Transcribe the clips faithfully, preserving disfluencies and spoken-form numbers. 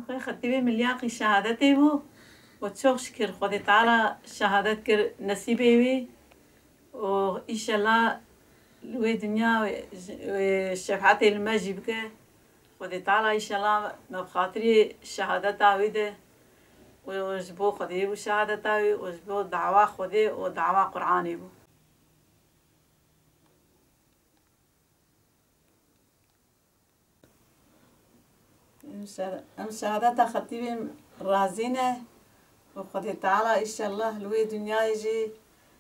Xetîbê Milyaqî şehadetê bû û çok şikir Xwedê Teala şehadet kir nesîbê wî û îşellah li wê dinya wê, wê şefetê li me jî bike. Xwedê Teala îşellah me bi xatirî şehadeta wî de û ji bo Xwedê bû şehadeta wî û ji bo dawa Xwedê û dawa Qur'anê bû. Em şe-, em şehadeta xetîbê razî ne û Xwedê Teala îşellah li wê dinyayê jî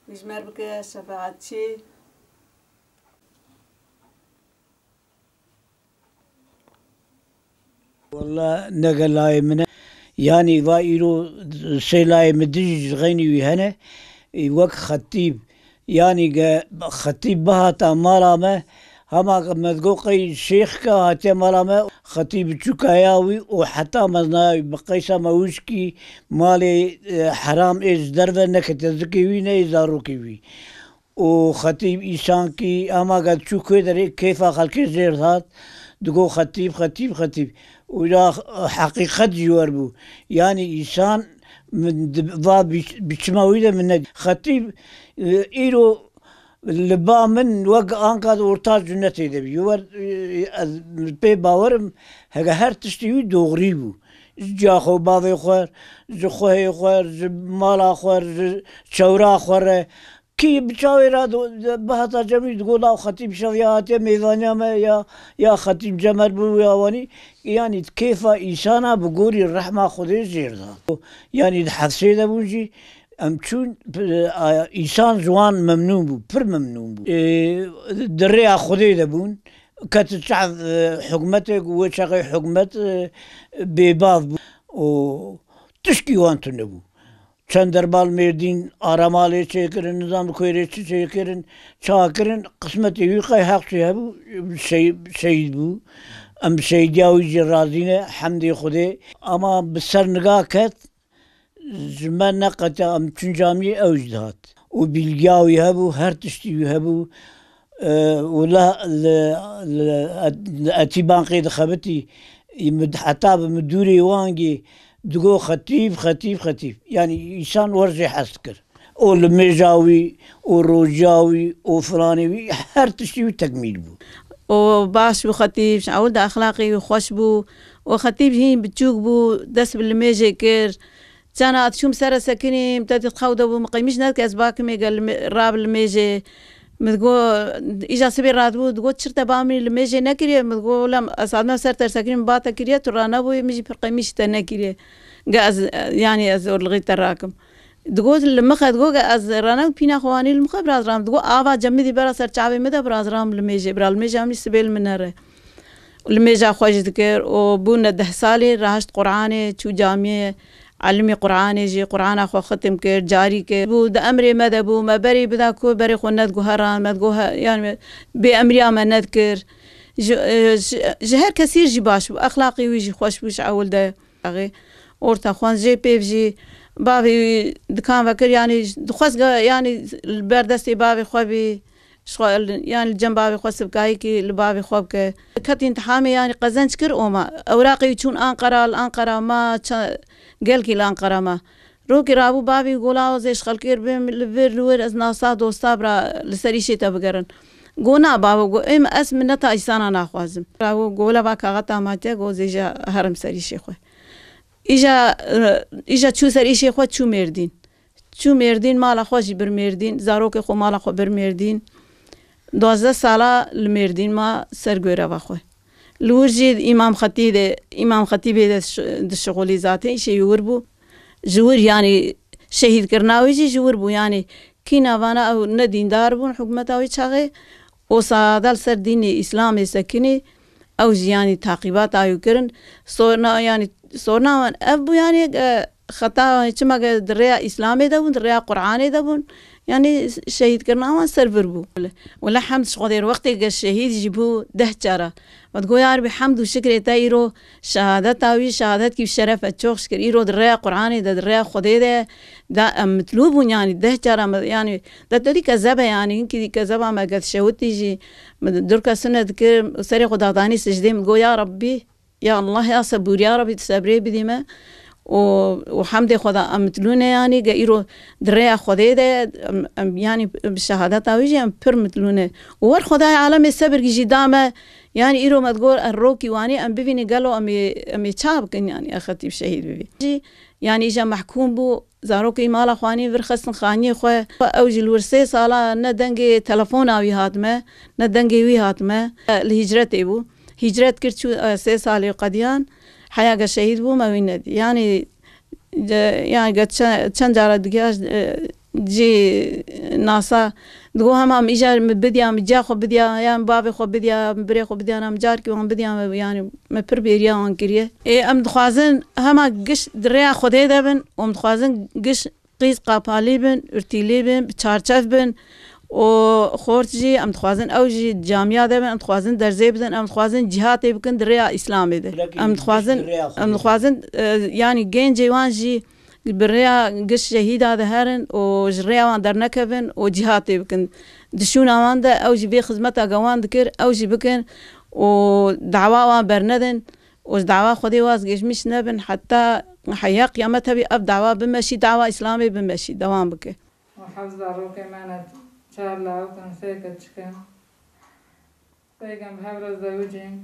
wî ji me bike şefeatçî. Walla ne gelayê min e. Yanî va îro sê layê min dijî ji xeynî wî hene. Wek xetîb, yanî ge xetîb bihata mala me, hema me digot qey şêxke hatiye mala me, xetîb biçûka ya wî û heta mezina wî bi qeysa me wişkî malê, e, heram ê ji derve nekete zikê wî ne ê zarokê wî. û xetîb îsankî hema ge diçû kê derê kêfa xelkê jêr dihat, digot xetîb, xetîb, xetîb. Û ya heqîqet ji wer bû. Yanî îsan min di-, va bi, bi çima wî de min ne. Xetîb, e, îro li ba min wek anka di orta cunetê de bî. Ji wer, e, ez pê bawer im, hege her tiştî wî doğrî bû. Ji ciya xwe, bavê xwe, ji xwehê xwe, ji mala xwe, ji çewra xwe re, kî bi çavê re do-, de-, bihata cemî digot, "Law xetîb şev ya hatiye mêvaniya me ya, ya xetîb cemer bû ya wanî." Yanî di kêfa îsana bi gorî rehma Xwedê jêr da. Yanî di hefsê de bûn jî, em çûn, p-, a, îsan ji wan memnûn bû, pir memnûn bû. Ê, di rêya Xwedê de bûn, ketin çav, e, hikûmetê ku wê çaxê hikûmet, e, bêbav bû û tişkî wan tune bû. Çend derba li Mêrdîn arama lê çêkirin, nizam li ku yê çi çêkirin, ça kirin, qismetê wî qey heq jî hebû, şehî-, şehîd bû. Em bi şehîdiya wî jî razî ne, hemdê Xwedê. Ama bi ser niga ket, ji me neqete em çûn camiyê ew jî dihat. Û bîlgiya wî hebû, her tiştî wî hebû. E, û li, li, li, li etîban qê dixebitî, min heta bi midûrê wangê digot xetîb, xetîb, xetîb. Yanî îsan wer jê hez dikir. Û limêja wî, û rojiya wî, û filanê wî, her tiştî wî tekmîl bû. û baş bû xetîb, ji ewil de exlaqê wî xweş bû. Û xetîb hîn biçûk bû, dest bi limêjê kir. Çana ez çûm ser re sekinîm, te dît xew de bû, min qeymîş nedike, ez bakimê gel limê-, rab limêjê. Min digot, îja sibê radibû, digot, "Çir te ba min limêjê nekiriye?" Min digot, "Wela ez hatime ser te sekinîm, ba te kiriye, tu ranebûyî, min jî pir qeymîş te nekiriye. Ge ez, yanî ez orlixî te rakim." Digot li min xe, digot ke ez rane û pîna xwe anî li min xe biraz ram. Digot ava cemidî bera ser çavê min de biraz ram li mêjê. Bira li mêja min sibê li min nere. Li mêja xwe jî dikir û bûne deh salî, rahişt Qur'anê, çû camiyê, elimî Qur'anê jî, Qur'ana xwe xitim kir, carî kir. Bû di emrê me de bû, me berê bida ku berê xwe nediguheran, me diguhe-, yanî bê emriya me nedikir. Ji, ji, ji her kesî jî baş bû, exlaqî wî jî xweş bû ji ewil de. Axê orta xwan jê pêv jî bavê wî dikan vekir, yanî dixwest ge-, yanî li ber destê bavê xwe bî, ji xwe, yanî li cem bavê xwe sibkayîkî li bavê xwe bike. Ket întihamê, yanî qezenc kir û ma. Ewraqê wî çûn Anqera, li Anqera ma, ça-, gelkî li Anqera ma. Rokê rabû bavê wî gola zê ji xelkê bêm li vir li wir ez nasa dosta bira li ser îşê te bigerin. Go na bavo, go êm ez mineta îsana naxwazim. Rabû gola va kaxeta ma te, go zê jî herim ser îşê xwe. Îja, e, îja çû ser îşê xwe, çû Mêrdîn. Çû Mêrdîn, mala xwe jî bir Mêrdîn, zarokê xwe mala xwe bir Mêrdîn. Duwazdeh sala li Mêrdîn ma ser goreva xwe. Li wir jî Îmam Xetî de, Îmam Xetîbê de şi-, dişixulî zaten, îşê wî wir bû. Ji wir, yanî şehîdkirina wî jî ji wir bû. Yanî kî navana ew ne dîndar bûn, hikûmeta wî çaxê, û sada li ser dînê Îslamê sekinî, ew jî yanî taqîbata wî kirin. Sorna, yanî sorna wan ev bû, yanî, e, xeta, çima ke di rêya Îslamê de bûn, di rêya Qur'anê de bûn, yanî şehîdkirina wan ser vir bû. Wele hemd ji Xwedê re, wextê ke şehîd jî bû deh cara. Me digot, "Ya Rebî, hemd û şikrê te îro şehadeta wî, şehadetkî bi şeref e, çok şikir. Îro di rêya Qur'anê de, di rêya Xwedê de, da em mitlûb bûn, yanî deh cara me, yanî, de te dî kezebe, yanî, hinkî dî kezeba me, get şewitî jî, me durka sune dikir, serê xwe dadanî sicdê, min digot, 'Ya Rebbî, Ya Allah, ya sebûr, ya Rabî, tu sebrê bidî me. û, û hemdê Xweda em mitlûne, yanî ge îro di rêya Xwedê de em, em, yanî bi şehadeta wî jî em pir mitlûne. Û wer Xwedayê alemê sebirgî jî da me, yanî îro me digor, em rokî wanî em bivînî gelo em ê, em ê ça bikin, yanî e xetîb şehîd bibî. Jî, yanî îja mehkûm bû, zarokê wî mala xwanî vir xistin xaniyê xwe. Ew jî li wir sê sala ne dengê telefona wî hat me, ne dengê wî hat me. Li hîcretê bû. Hîcret kir, çû, e, sê salê qediyan, heya ge şehîd bû, me wî nedî. Yanî, de, yanî ge çe-, çend cara digiya, e, cî nasa, digo hema min îcar min bidiya, min ciya xwe bidiya, ya min bavê xwe bidiya, min birê xwe bidiya, na min carkî wan bidiya, me, yanî me pir bêriya wan kiriye. Ê, em dixwazin hema giş di rêya Xwedê de bin û em dixwazin giş qîz qapalî bin, urtîlî bin, bi çarçev bin û xort jî em dixwazin ew jî camiya de bin, em dixwazin derzê bidin, em dixwazin cîhatê bikin di rêya Îslamê de. Em dixwazin, em dixwazin, e, yanî gencê wan jî bi rêya giş şehîda de herin û ji rêya wan dernekevin û cîhatê bikin. Di şûna wan de ew jî vê xizmeta ge wan dikir, ew jî bikin û dawa wan bernedin. û ji dawa Xwedê wazgeçmiş nebin, heta heya qiyamet hebî ev dawa bimeşî, dawa Îslamê bimeşî, dewam bike. û heft zarokê me ne, çar lawik in, sê keçik in. Pêgem bi hev re zewicîn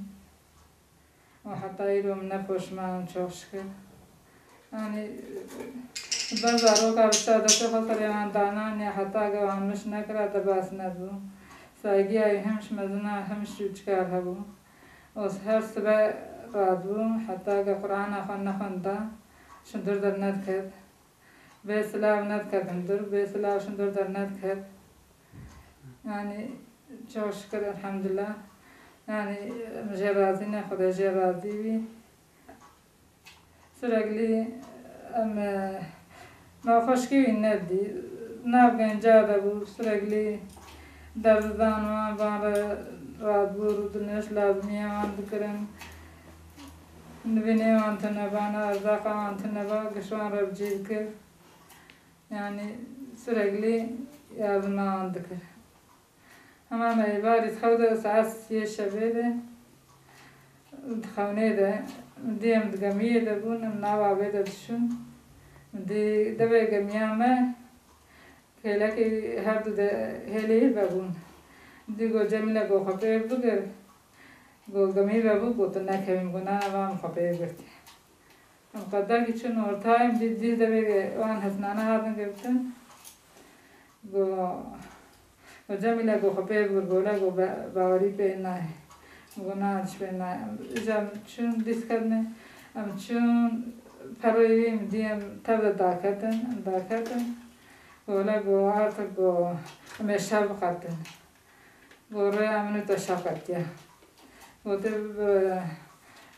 û heta îro min nepoşman, çok şikir. Yanî, ber zaroka bi şadetê xwe serê wan danan ya heta ge wan miş nekira, te bas nebû. Saygîya wî him ji mezina him ji çûçika hebû. Û her sibe radibû, heta ke Qur'ana xwe nexwenda, şindir dernediket. Bê silav nediket hundir, bê silav şindir dernediket. Yanî, çok şikir, elhamdulillah. Yanî, em jê razî ne, Xwedê jê razî bî. Sürekli em, e, naxweşkî wî nedî. Nav genca de bû, sürekli derdidan wan, van re radibû, rûdinêş lazimiya wan dikirin. Nivînê wan tune ba, ne erzaqa wan tune ba, giş wan re bi cî dikir. Yanî sürekli yardima wan dikir. Hema me êvarî dixew de saet siyê şevê de, di xewnê de, min dî em di gemiyê de bûn, em nava wê de diçûn. Min dî devê gemiya me, kêlekê her du de hêlê hîr vebûn. Min dî got, Cemîle, got xwe pê bigir. Got, gemî vebû, got, tu nekevî. Min got, na, na, va min xwe pê girtî. Em qedekî çûn ortayê, min dî, dî devê wan hesnane hatin girtin. Go, go Cemîle, go xwe pê bigir, go le, go be-, bawerî pê nayê. Go na, çi pê nayê. Îca min çûn dîs ketine, em çûn perê wî, min dî em tev de daketin, em daketin. Go le, go artık, go em ê şev biqetin. Go rêya min û te şev qetiya. Gotê bi,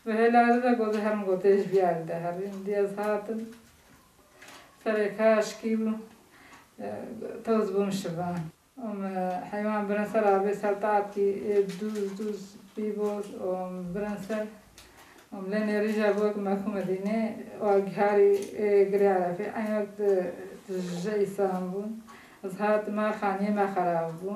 bi hêla de, gotê herin, gotê ji vî alî de herin. Dî ez hatim. Serê ka şikî bû. E, toz bûm şivan. Û me heywan birin ser avê ser tatkî, e, dûz, dûz bî bo, û birin ser. Û lê nêrîja bo ku me xwe Medînê, û giharî, e, girê Erefê. Eyn wek di, di ji îsan bûn. Ez hatim, me xaniyê me xerab bû.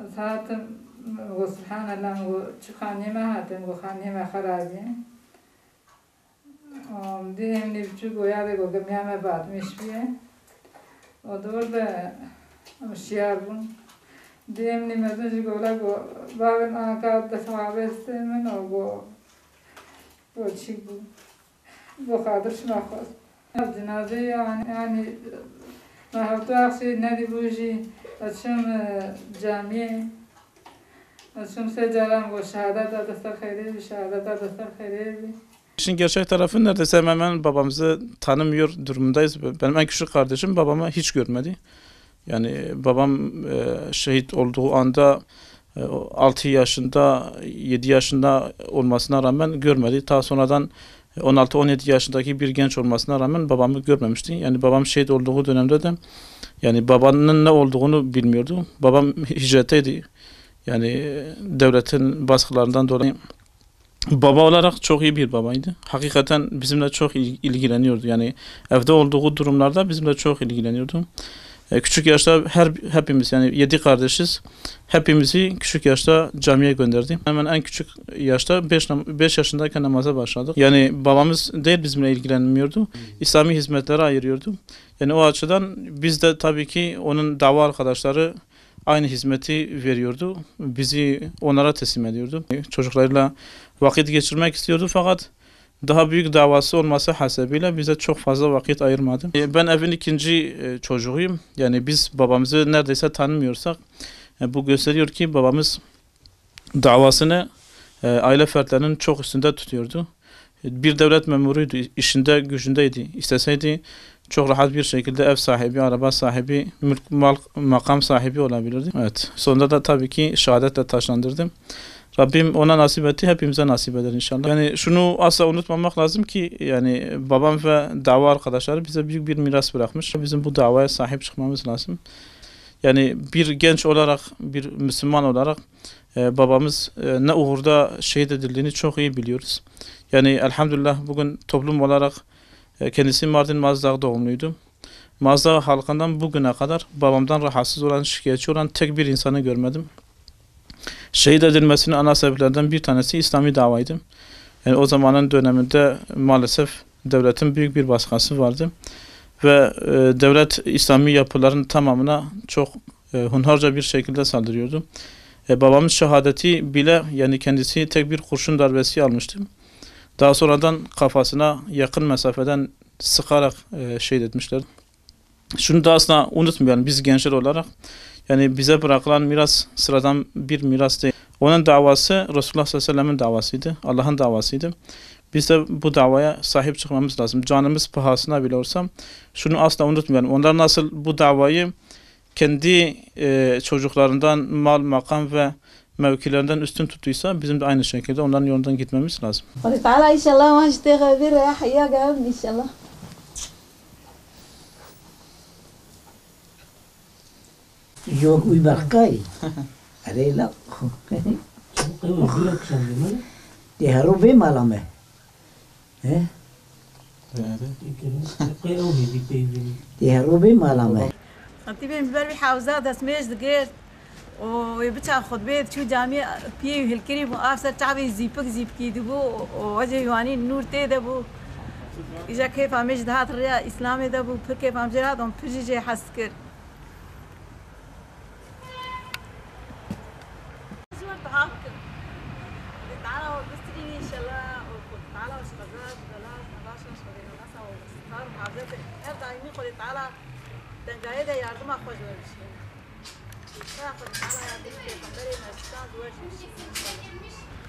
Ez hatim, min got, Subhanallah, min got, çi xaniyê me hatim, got, xaniyê me xerabî. Û dî hêmnî biçûk û yadê got, gemiya me batmiş bûye. Û di wir de em şiyar bûn. Dî hêmnî mezin jî got, le got, bavê min anka dest avêstê min û got, got, çîk bû. Bo xatir şima xwest. Ev cinazeyê, yanî, yanî, me hevdu axşê nedîbû jî, ez çûm, e, camiyê. Ez çûm sê caran, got, şehadeta te ser xeyrê bî, şehadeta te ser xeyrê bî. İşin gerçek tarafı, neredeyse hemen hemen babamızı tanımıyor durumundayız. Benim en küçük kardeşim babamı hiç görmedi. Yani babam, e, şehit olduğu anda, e, o altı yaşında, yedi yaşında olmasına rağmen görmedi. Ta sonradan on altı on yedi yaşındaki bir genç olmasına rağmen babamı görmemişti. Yani babam şehit olduğu dönemde de, yani babanın ne olduğunu bilmiyordu. Babam hicretteydi. Yani devletin baskılarından dolayı baba olarak çok iyi bir babaydı. Hakikaten bizimle çok il-, ilgileniyordu. Yani evde olduğu durumlarda bizimle çok ilgileniyordu. E, küçük yaşta her hepimiz, yani yedi kardeşiz. Hepimizi küçük yaşta camiye gönderdi. Hemen en küçük yaşta beş nam-, beş yaşındayken namaza başladık. Yani babamız değil bizimle ilgilenmiyordu. İslami hizmetlere ayırıyordu. Yani o açıdan biz de tabii ki onun dava arkadaşları aynı hizmeti veriyordu. Bizi onlara teslim ediyordu. Çocuklarıyla vakit geçirmek istiyordu fakat daha büyük davası olması hasebiyle bize çok fazla vakit ayırmadı. E, ben evin ikinci, e, çocuğuyum. Yani biz babamızı neredeyse tanımıyorsak, e, bu gösteriyor ki babamız davasını, e, aile fertlerinin çok üstünde tutuyordu. Bir devlet memuruydu, işinde, gücündeydi. İsteseydi çok rahat bir şekilde ev sahibi, araba sahibi, mülk, mal, makam sahibi olabilirdi. Evet, sonunda da tabii ki şehadetle taşlandırdı. Rabbim ona nasip etti, hepimize nasip eder inşallah. Yani şunu asla unutmamak lazım ki, yani babam ve dava arkadaşları bize büyük bir miras bırakmış. Bizim bu davaya sahip çıkmamız lazım. Yani bir genç olarak, bir Müslüman olarak, e, babamız, e, ne uğurda şehit edildiğini çok iyi biliyoruz. Yani elhamdülillah bugün toplum olarak, e, kendisi Mardin Mazdağ doğumluydu. Mazdağ halkından bugüne kadar babamdan rahatsız olan, şikayetçi olan tek bir insanı görmedim. Şehit edilmesinin ana sebeplerinden bir tanesi İslami davaydı. Yani o zamanın döneminde maalesef devletin büyük bir baskısı vardı. Ve, e, devlet İslami yapıların tamamına çok, e, hunharca bir şekilde saldırıyordu. E, babamın şehadeti bile, yani kendisi tek bir kurşun darbesi almıştı. Daha sonradan kafasına yakın mesafeden sıkarak, e, şehit etmişler. Şunu da asla unutmayalım biz gençler olarak. Yani bize bırakılan miras sıradan bir miras değil. Onun davası Resulullah sallallahu aleyhi ve sellem'in davasıydı. Allah'ın davasıydı. Biz de bu davaya sahip çıkmamız lazım. Canımız pahasına bile olsa şunu asla unutmayalım. Onlar nasıl bu davayı kendi, e, çocuklarından mal, makam ve mevkilerinden üstün tuttuysa bizim de aynı şekilde onların yolundan gitmemiz lazım. Xwedê Teala înşallah wan ji têxe vê re heya gerin înşallah. Yok, uy berxkay. Erê la. Tê hero vê mala me. He? Tê hero vê mala me. Xetîbê min ber wî hewza destmêj digirt û wê biçe xutbê diçû camiyê piyê wî hilkirî bû, av ser çavê zîpik zîpikî dibû û wecê wî wanî nûr tê de bû. Îja kêfa min jî dihat rêya Îslamê de bû, pir kêfa min jê re hat û min pir jî jê hez dikir. Zor dua bikin. Xwedê Teala we bistirînî înşallah û Xwedê Teala we ji qeza, ji bela, ji nexaşa, ji xwedê nefesa we star û muhafizet. Her daîmî Xwedê Teala tengayê de yardima xwe ji we bişîne. Înşallah Xwedê Teala yardimî pêxemberê me, sitan ji we jî bişîne înşallah.